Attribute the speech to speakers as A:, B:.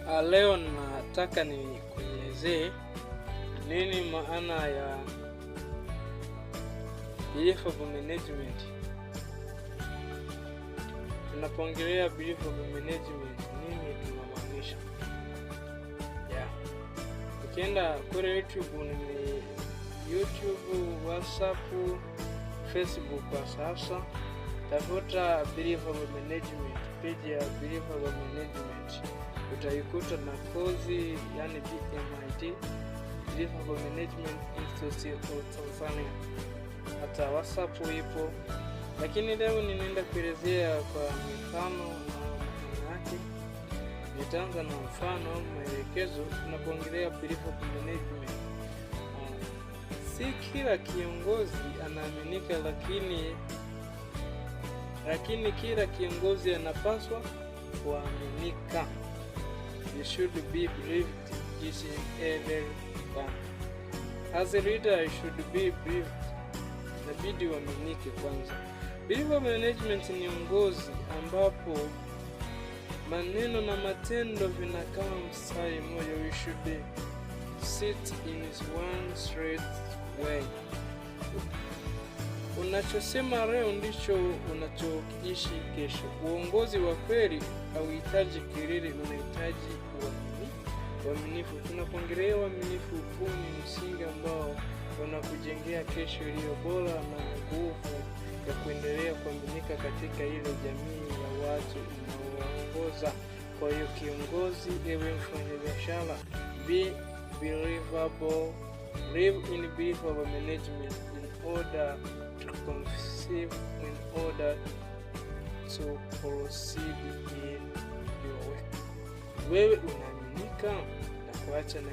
A: Leo nataka nikuelezee nini maana ya believable management. Tunapoongelea believable management, nini tunamaanisha? Yeah. Ukienda kule YouTube, ni YouTube, WhatsApp, Facebook kwa sasa, tafuta believable management, page ya believable management utaikuta na kozi, yani BMIT, Believable Management Institute of Tanzania. Hata WhatsApp ipo, lakini leo ninaenda kuelezea kwa mifano na maana yake. Nitaanza na mfano maelekezo. Tunapoongelea believable management, si kila kiongozi anaaminika, lakini kila kiongozi anapaswa kuaminika. You should be believed each and every one. As a leader, you should be believed. Inabidi uaminike kwanza. Believable management ni uongozi ambapo maneno na matendo vinakaa mstari mmoja. We should sit in one straight way. Unachosema leo ndicho unachoishi kesho. Uongozi wa kweli hauhitaji kelele, unahitaji uaminifu. Tunapoongelea uaminifu, huu ni msingi ambao unakujengea kesho iliyo bora na nguvu ya kuendelea kuaminika katika ile jamii ya watu unaowaongoza. Kwa hiyo kiongozi, ewe mfanyabiashara, be believable, live in believable management in order to conceive, in order to proceed in your work. Wewe unaaminika na kuacha na